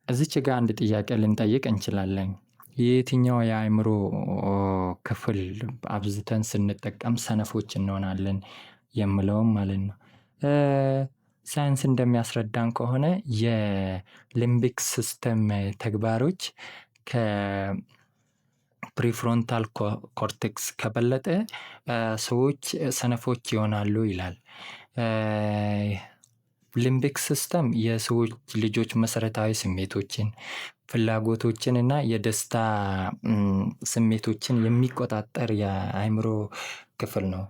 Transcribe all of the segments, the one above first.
እዚች ጋር አንድ ጥያቄ ልንጠይቅ እንችላለን። የየትኛው የአእምሮ ክፍል አብዝተን ስንጠቀም ሰነፎች እንሆናለን የምለውም ማለት ነው። ሳይንስ እንደሚያስረዳን ከሆነ የ limbic system ተግባሮች ከ prefrontal cortex ከበለጠ ሰዎች ሰነፎች ይሆናሉ ይላል። Limbic system የሰዎች ልጆች መሰረታዊ ስሜቶችን፣ ፍላጎቶችን እና የደስታ ስሜቶችን የሚቆጣጠር የአእምሮ ክፍል ነው።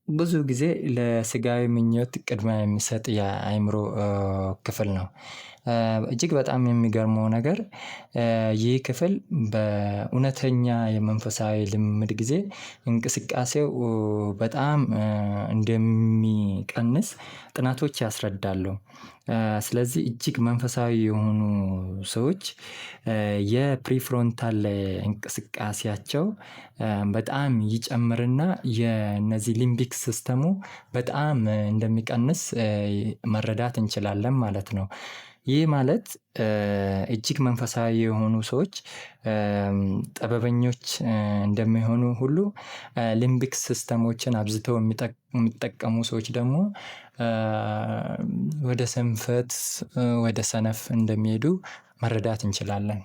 ብዙ ጊዜ ለስጋዊ ምኞት ቅድሚያ የሚሰጥ የአእምሮ ክፍል ነው። እጅግ በጣም የሚገርመው ነገር ይህ ክፍል በእውነተኛ የመንፈሳዊ ልምምድ ጊዜ እንቅስቃሴው በጣም እንደሚቀንስ ጥናቶች ያስረዳሉ። ስለዚህ እጅግ መንፈሳዊ የሆኑ ሰዎች የ prefrontal እንቅስቃሴያቸው በጣም ይጨምርና የነዚህ limbic system ኡ በጣም እንደሚቀንስ መረዳት እንችላለን ማለት ነው። ይህ ማለት እጅግ መንፈሳዊ የሆኑ ሰዎች ጥበበኞች እንደሚሆኑ ሁሉ limbic system ኦችን አብዝተው የሚጠቀሙ ሰዎች ደግሞ ወደ ስንፈት፣ ወደ ሰነፍ እንደሚሄዱ መረዳት እንችላለን።